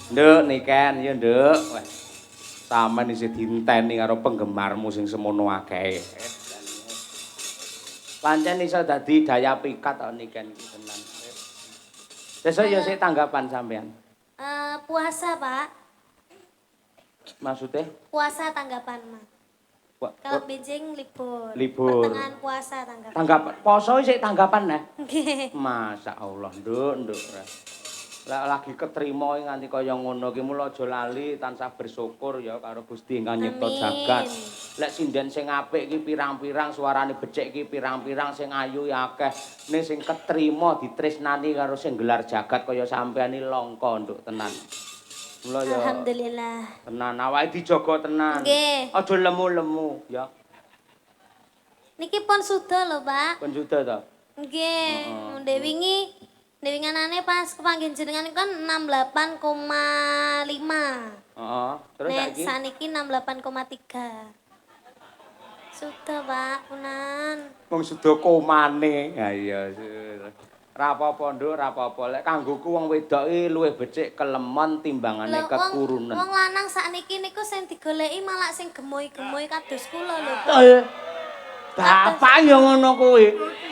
Nduk Niken, ya Nduk. Wah. Sampeyan isih dienteni karo penggemarmu sing semono akehe. Pancen iso dadi daya pikat kok Niken iki tenan. Sesuk ya sik tanggapan sampean. Puasa, Pak. Maksudnya? Puasa tanggapan, Mas. Kalau benjing libur. Libur. Pertengahan puasa tanggapan. Tanggapan poso sik tanggapan neh. Nggih. Masya Allah, Nduk, Nduk. Lek lagi ketrima nganti kaya ngono ki mula aja lali tansah bersyukur ya karo Gusti ingkang nyipta jagat. Lek sinden sing apik ki pirang-pirang, suarane becik ki pirang-pirang, sing ayu ya akeh. Ning sing ketrima ditresnani karo sing gelar jagat kaya sampean iki langka, Nduk, tenan. Mula ya Alhamdulillah. Tenan awake dijaga tenan. Nggih. Aja lemu-lemu ya. Niki pun suda lho, Pak. Pun suda ta? Nggih. Heeh. Ndek wingi ndek winganane pas kepanggih jenengan kan 68,5. Heeh. Terus Nek saiki saniki 68,3. Sudah, Pak, punan. Wong suda komane. Ha iya. Ra apa-apa, Nduk, ra apa-apa. Lek kanggoku wong wedok iki luwih becik kelemon timbangane Lho, wong kekurunen. Wong lanang sakniki niku sing digoleki malah sing gemoy-gemoy kados kula lho, Pak. Betul. Bapak ya ngono kuwi.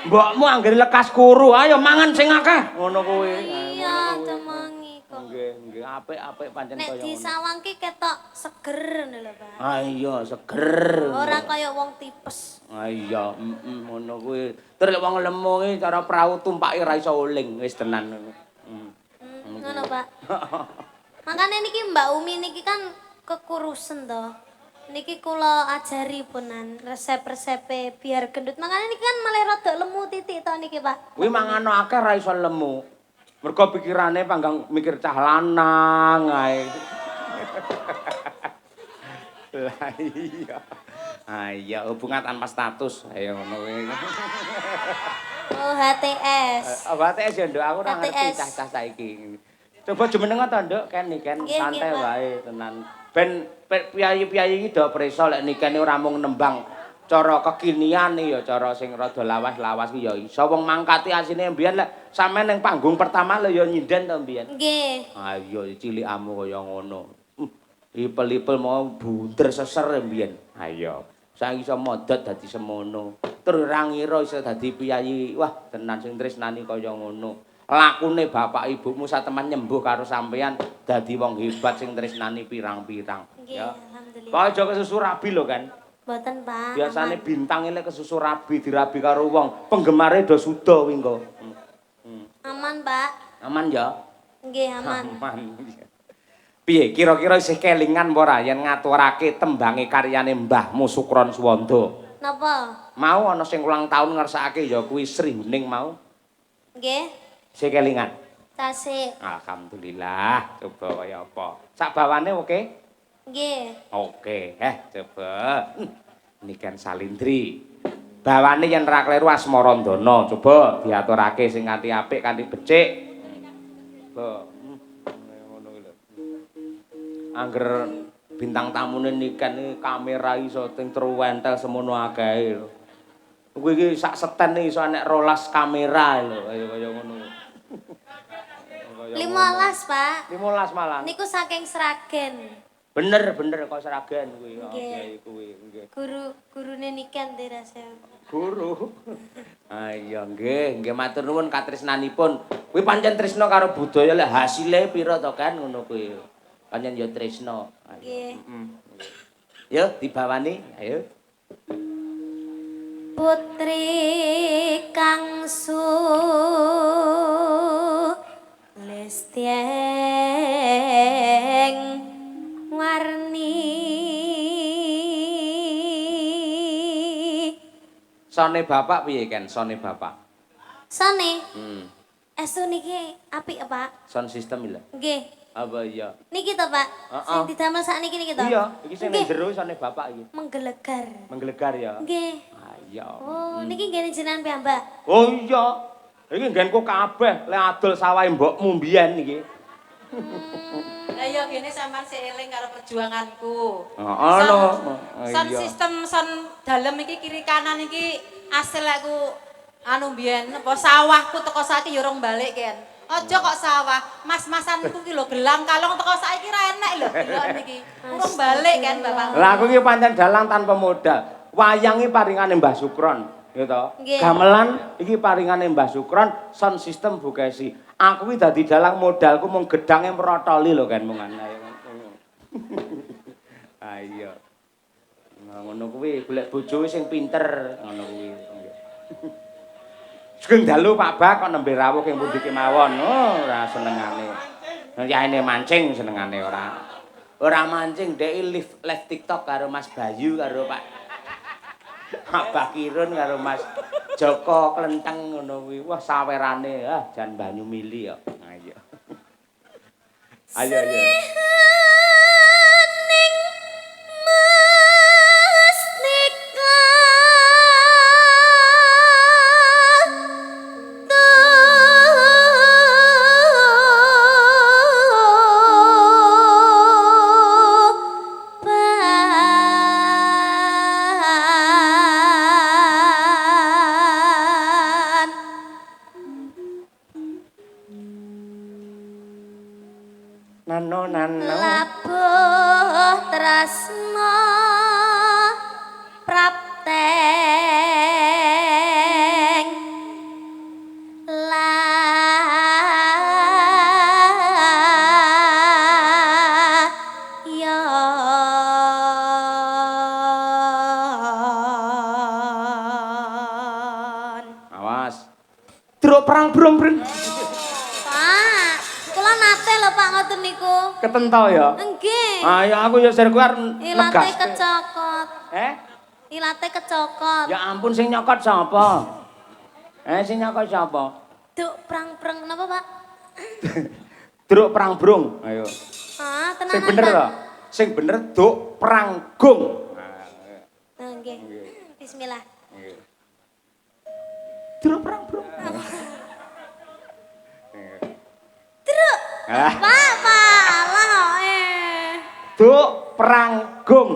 Mbokmu anggere lekas kuru, ayo mangan sing akeh. Ngono kuwi. Iya, temengi kok. Nggih, nggih, apik-apik pancen Nek kaya ngono. disawang ki ketok seger ngono lho, Pak. Ah iya, seger. Ora kaya wong tipes. Ah iya, ngono kuwi. Terus lek wong lemu ki cara prau tumpake ra iso uling, wis tenan ngono. Ngono, Pak. Makanya niki Mbak Umi niki kan kekurusen to. Niki kula ajari punan resep-resepe biar gendut. Makanya niki kan malah rada lemu titik to niki, Pak. Kuwi mangano akeh ra iso lemu. Mergo pikirane panggang mikir cah lanang ae. Lah iya. Ah iya, hubungan tanpa status. Ayo ngono kuwi. Oh, HTS. Oh, HTS ya, Nduk, aku ora ngerti HTS. cah-cah saiki. Coba jumeneng to, Nduk, ken Niken Nggih, santai nggih, Pak. Wae tenan. Ben piyayi-piyayi iki do preso lek Niken ora mung nembang cara kekinian ya cara sing rada lawas-lawas ki ya iso wong mangkati asine mbiyen lek sampean ning panggung pertama lho ya nyinden to mbiyen. Nggih. Ah iya cilikamu kaya ngono. Ipel-ipel mau bunder seser mbiyen. Ayo. Saiki iso modot dadi semono. Terus ora ngira iso dadi piyayi. Wah, tenan sing tresnani kaya ngono. Lakune bapak ibumu sateman nyembuh karo sampean dadi wong hebat sing tresnani pirang-pirang. Nggih, Ya. alhamdulillah. Kok aja kesusu rabi lho kan. Mboten, Pak. Biasane Aman. bintang ini kesusu rabi dirabi karo wong, penggemare do suda kuwi engko. Aman, Pak. Aman ya? Nggih, aman. Aman. Piye kira-kira isih kelingan apa ora yen ngaturake tembange karyane Mbahmu Sukron Suwanda? Napa? Mau ana sing ulang tahun ngersakake ya kuwi Sri Huning mau. Nggih. Isih kelingan. Tasik. Alhamdulillah, coba kaya apa. Sak bawane oke? Nggih. Oke, coba. Niken Salindri. Bawane yen ra kleru Asmarandana, coba diaturake sing kanthi apik kanthi becik. Coba. Ngono kuwi lho. Angger bintang tamune Niken iki kamera iso ting truwentel semono akehe lho. Kuwi iki sak seten iso enek 12 kamera lho, kaya kaya ngono. Kaya 15, Pak. 15 malah. Niku saking Sragen. Bener bener kok Sragen kuwi. Oh, Nggih. kiai kuwi nggih. Guru gurune Niken terase. Guru. Ah iya nggih, nggih matur nuwun katresnanipun. Kuwi pancen tresna karo budaya lek hasile pira to kan ngono kuwi. Pancen ya tresna. Ayo. Nggih. Heeh. Yo dibawani, ayo. Putri kang sulistyeng warni. Sone bapak piye Ken? Sone bapak. Sone estu niki apik, Pak. Sound system lho. Nggih. Apa iya? Niki to, Pak. Heeh. Sing didamel sakniki niki to. Iya, iki sing ning Nggih. jero sone bapak iki. Menggelegar. Menggelegar ya. Nggih. Ah iya. Oh, niki nggene jenengan piyambak. Oh iya. Iki nggenku kabeh lek adol sawahe mbokmu mbiyen iki. Lah iya gene sampean sik eling karo perjuanganku. Heeh lho. Sound Iya. system sound dalem iki kiri kanan iki asil aku anu mbiyen apa sawahku teko saiki ya urung balik ken. Aja kok sawah, mas-masanku ki lho gelang kalong teko saiki ra enek lho delok niki. Urung balik kan bapak. Lah aku iki pancen dalang tanpa modal. Wayang iki paringane Mbah Sukron, ya to. Nggih. Gamelan iki paringane Mbah Sukron, sound system Bu Kesi. Aku iki dadi dalang modalku mung gedange mrotoli lho kan mung ayo. Ayo. Nah, ngono kuwi golek bojo sing pinter ngono kuwi. Sugeng dalu Pak Bak kok nembe rawuh ing pundi kemawon. Oh, ora senengane. Yaene mancing senengane ora. Ora mancing dhek live live TikTok karo Mas Bayu karo Pak Abah Kirun karo Mas Joko Klenteng ngono kuwi. Wah sawerane ah jan banyu mili kok. Ayo. Ayo ayo. Ning mestika Tuban. Nano nano. Labuh tresna prapteng layon. Awas. Truk perang brung brung. Pak, kula nate lho Pak ngoten niku. Ketentol ya. Nggih. Ayo aku ya sir kuwi arep Ilate negas. kecokot. Eh? Ilate kecokot. Ya ampun sing nyokot sapa? Eh sing nyokot sapa? Duk prang-prang napa, Pak? Truk perang brung. Ayo. Ah, tenanan. Sing bener Pak. to. Sing bener duk perang gung. Nah, nggih. Bismillah. Truk perang brung. Truk. Ah. Pak, Pak, alah kok eh. Duk perang gung.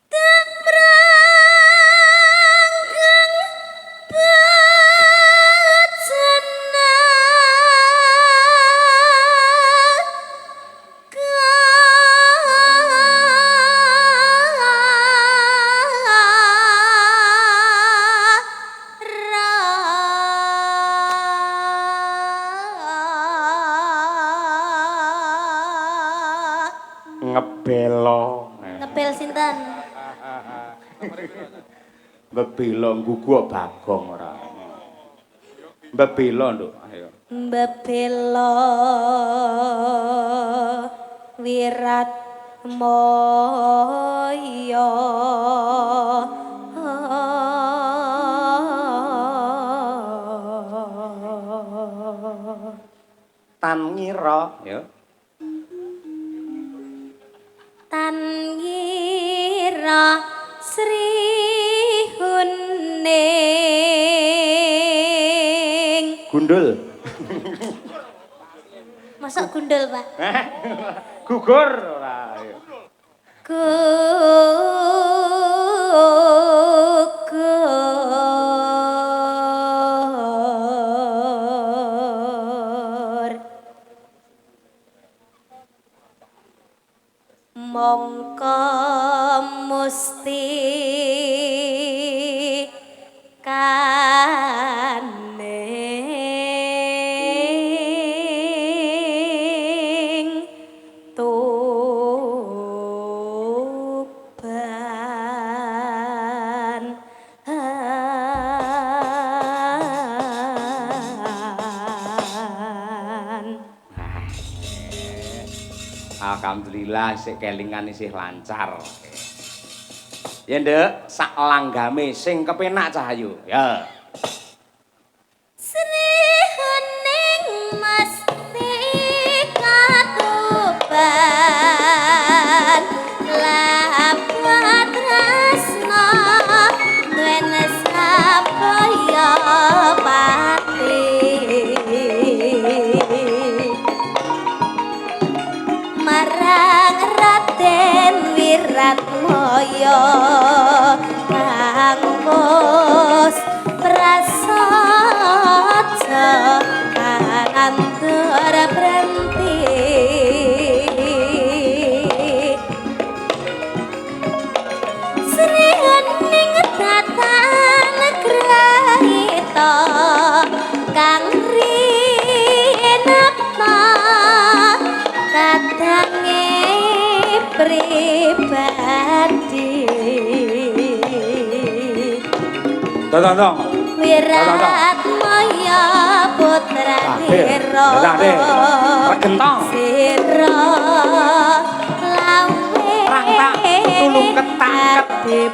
Duk prang gung bejana. Ngebelo. Ngebel sinten? Mbebelo nggugu Bagong ora. Mbebelo, Nduk. Ayo. Mbebelo wirat moyo. Tan ngira, ya. Tan ngira Sri Huning. Gundul. Masa gundul, Pak? Gugur ora. Ayo. Gugur mongko musti kaning Tuban. Alhamdulillah sik kelingan isih lancar. Ya Nduk, sak langgame sing kepenak Cahayu. Ya. Sri Hening mesti katuban lapat tresna duwen sabaya pati marang Raden Wiratmaya kang wis prasaya. ora berhenti. Sri hening datan grahita kang rinapa kadange pribadi. Dong dong. Wirat maya putranira Regentong. Sira lawe Prangtak tulung ketangkep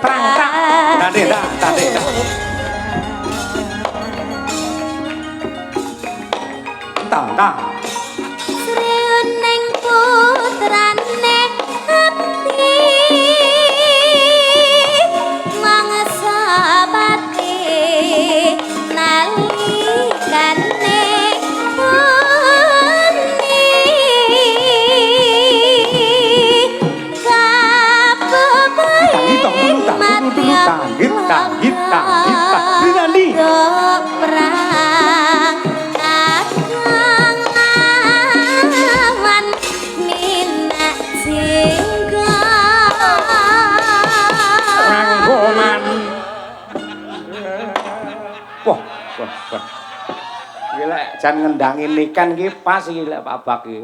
prangtak. Tadi dah, tadi dah. Tang tang. Sri ning putrane abdi mangsa pati nalikane uni Tang tang tang tang tang tang. Perang kakang lawan minak jingga. Ranggoman. Wah, wah, wah. Iki lek jan ngendangi Niken iki pas iki lek Pak Bak iki.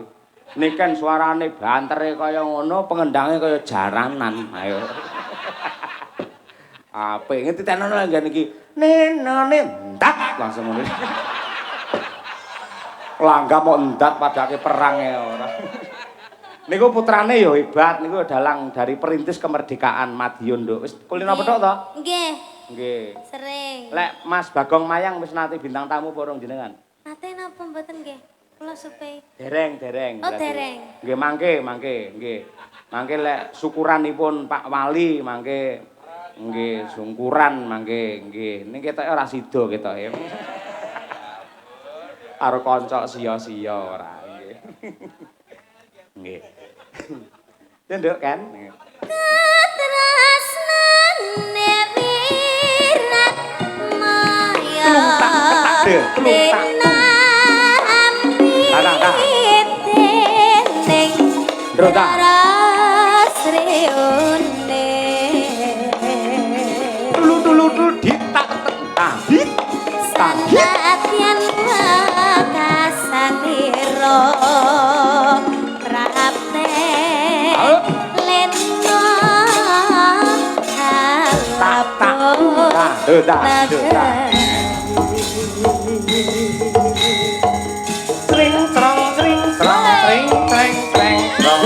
Niken suarane bantere kaya ngono, pengendange kaya jaranan. Ayo. Apik ngerti tenono nggen iki. Nenone ndak langsung ngono. Langgam kok ndak padake perang ya ora. Niku putrane ya hebat, niku dalang dari perintis kemerdekaan Madiun, Nduk. Wis kulino petuk to? Nggih, Nggih. sering. Lek Mas Bagong Mayang wis nate bintang tamu apa urung jenengan? Nate napa mboten nggih? Kula supe. Dereng, dereng. Oh, berarti. dereng. Nggih, mangke, mangke, nggih. Mangke lek syukuranipun Pak Wali mangke nggih sungkuran mangke nggih. Ning ketoke ora sida ketoke. Karo kanca sia-sia ora nggih. Nggih. Nduk kan? Katresnane wirat maya. Telung tak ketak de, telung tak. Tinampi Tak, tak, tak. dening Ndro tak. Sriune. Tulu tulu tulu ditak tek tangit tangit. Sanadyan wekasanira prapte lena Tak tak tak de tak de tak. Tring trong tring trong tring treng treng trong.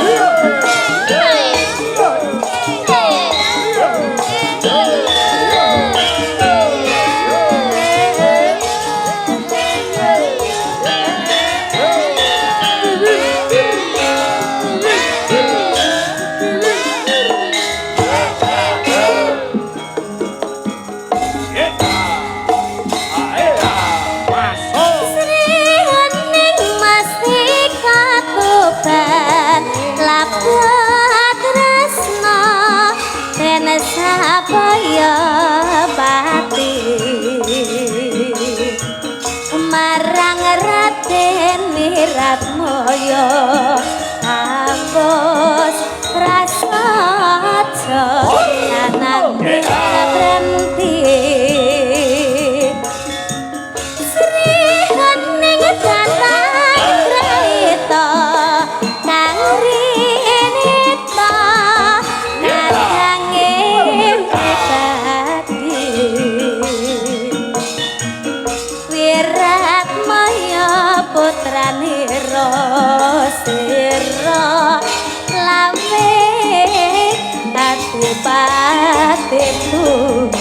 Sri hening mastika tuban labuh tresna ben sabaya pati marang Raden Wiratmaya hapus prasaja anane brenti. Sri hening datan grahita kang rinita kadange pribadi Wirat maya putranira sira lawe adipati putra.